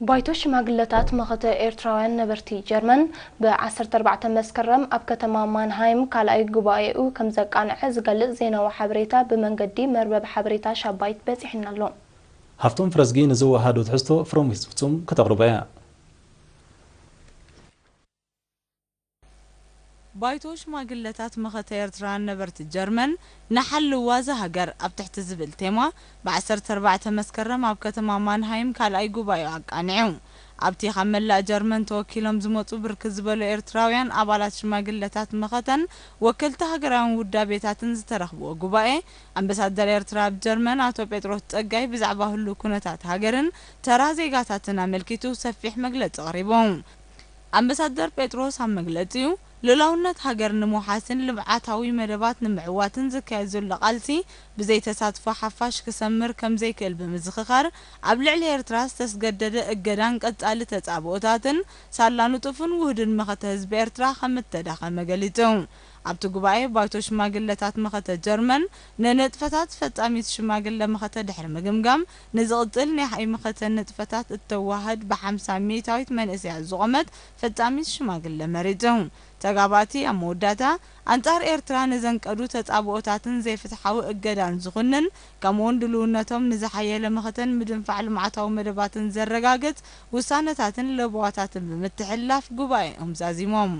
ባይቶ ሽማግለታት መኸተ ኤርትራውያን ነበርቲ ጀርመን ብ ዓሰርተ ኣርባዕተ መስከረም ኣብ ከተማ ማንሃይም ካልኣይ ጉባኤኡ ከም ዘቃንዐ ዝገልጽ ዜናዊ ሓበሬታ ብመንገዲ መርበብ ሓበሬታ ሻባይት በጺሕና ኣሎ። ሃፍቶም ፍረዝጊ ንዝወሃዶ ትሕዝቶ ፍሮምዊስ ፍጹም ከተቕርቦ እያ። ባይቶ ሽማግለታት መኸተ ኤርትራውያን ነበርቲ ጀርመን ንሓልዋ እዛ ሃገር ኣብ ትሕቲ ዝብል ቴማ ብ ዓሰርተ ኣርባዕተ መስከረም ኣብ ከተማ ማንሃይም ካልኣይ ጉባኤኡ ኣቃኒዑ። ኣብቲ ካብ መላእ ጀርመን ተወኪሎም ዝመጹ ብርክት ዝበሉ ኤርትራውያን ኣባላት ሽማግለታት መኸተን ወከልቲ ሃገራውያን ውዳቤታትን ዝተረኽብዎ ጉባኤ፣ ኣምባሳደር ኤርትራ ኣብ ጀርመን ኣቶ ጴጥሮስ ጸጋይ ብዛዕባ ህሉው ኩነታት ሃገርን ተራ ዜጋታትን ኣመልኪቱ ሰፊሕ መግለጺ ኣቕሪቡ። ኣምባሳደር ጴጥሮስ ኣብ መግለጺኡ፣ ልኡላውነት ሃገር ንምውሓስን ልምዓታዊ መደባት ንምዕዋትን ዝካየድ ዘሎ ቃልሲ ብዘይ ተሳትፎ ሓፋሽ ክሰምር ከም ዘይክእል ብምዝኽኻር፣ ኣብ ልዕሊ ኤርትራ ዝተስገደደ እገዳን ቀጻሊ ተጻብኦታትን ሳላ ንጡፍን ውሁድን መኸተ ህዝቢ ኤርትራ ከም እተዳኸመ ገሊጹ። ኣብቲ ጉባኤ፣ ባይቶ ሽማግለታት መኸተ ጀርመን ንንጥፈታት ፈጻሚት ሽማግለ መኸተ ድሕሪ ምግምጋም፣ ንዝቕጽል ናይ መኸተ ንጥፈታት እተዋህድ ብሓምሳ ሚእታዊት መንእሰያት ዝቖመት ፈጻሚት ሽማግለ መሪጹ። ተጋባእቲ ኣብ መወዳእታ፣ ኣንጻር ኤርትራ ንዘንቀዱ ተጻብኦታትን ዘይፍትሓዊ እገዳን ዝኹንን፣ ከምኡውን ድልውነቶም ንዝሓየለ መኸተን ምድንፋዕ ልምዓታዊ መደባትን ዘረጋግጽ ውሳነታትን ለበዋታትን ብምትሕልላፍ ጉባኤኦም ዛዚሞም።